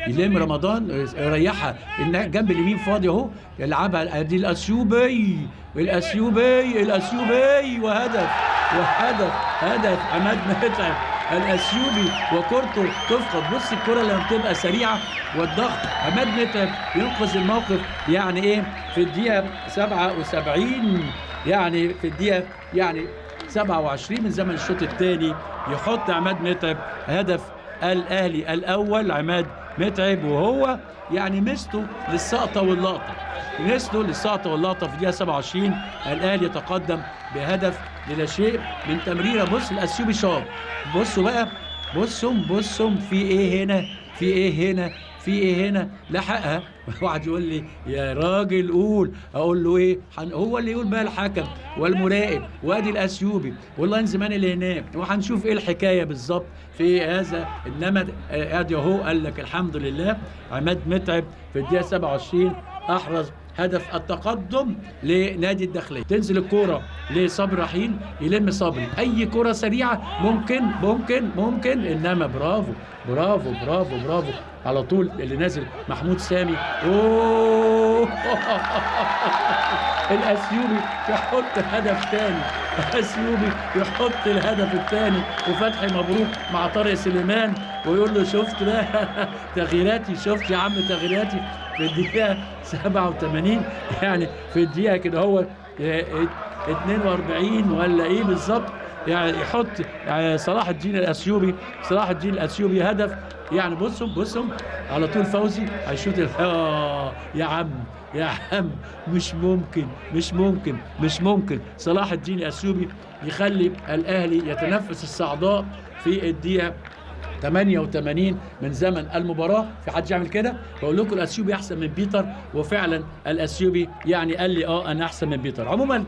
يلم رمضان يريحها، الجنب اليمين فاضي اهو، يلعبها ادي الاثيوبي الاثيوبي الاثيوبي، وهدف وهدف هدف عماد متعب الاثيوبي، وكورته تفقد. بص الكره لما بتبقى سريعة والضغط، عماد متعب ينقذ الموقف. يعني ايه في الدقيقة 77، يعني في الدقيقة يعني 27 من زمن الشوط الثاني يحط عماد متعب هدف الاهلي الاول. عماد متعب وهو يعني ميزته للسقطه واللقطه، ميزته للسقطه واللقطه. في الدقيقة 27 الاهلي يتقدم بهدف للا شيء من تمريره. بص الاثيوبي شاط، بصوا بقى، بصوا بصوا في ايه هنا، في ايه هنا، في ايه هنا، لحقها. واحد يقول لي يا راجل قول، اقول له ايه؟ هو اللي يقول بقى، الحكم والمراقب وادي الاثيوبي وال linesman اللي هناك، وهنشوف ايه الحكاية بالظبط في هذا. انما ادي اهو، قال لك الحمد لله عماد متعب في الدقيقة 27 احرز هدف التقدم لنادي الداخلية. تنزل الكورة لصبري رحيل، يلم صبري اي كورة سريعة ممكن ممكن ممكن، انما برافو برافو برافو برافو على طول اللي نازل محمود سامي. اوه الاثيوبي يحط هدف ثاني، الاثيوبي يحط الهدف الثاني، وفتحي مبروك مع طارق سليمان ويقول له شفت بقى تغييراتي، شفت يا عم تغييراتي في الدقيقة 87، يعني في الدقيقة كده هو 42 ولا ايه بالظبط، يعني يحط صلاح الدين الاثيوبي، صلاح الدين الاثيوبي هدف. يعني بصوا بصوا على طول فوزي هيشوط يا عم يا عم، مش ممكن مش ممكن مش ممكن. صلاح الدين الاثيوبي يخلي الاهلي يتنفس الصعداء في الدقيقة 88 من زمن المباراة. في حد يعمل كده؟ بقول لكم الاثيوبي احسن من بيتر، وفعلا الاثيوبي يعني قال لي انا احسن من بيتر. عموما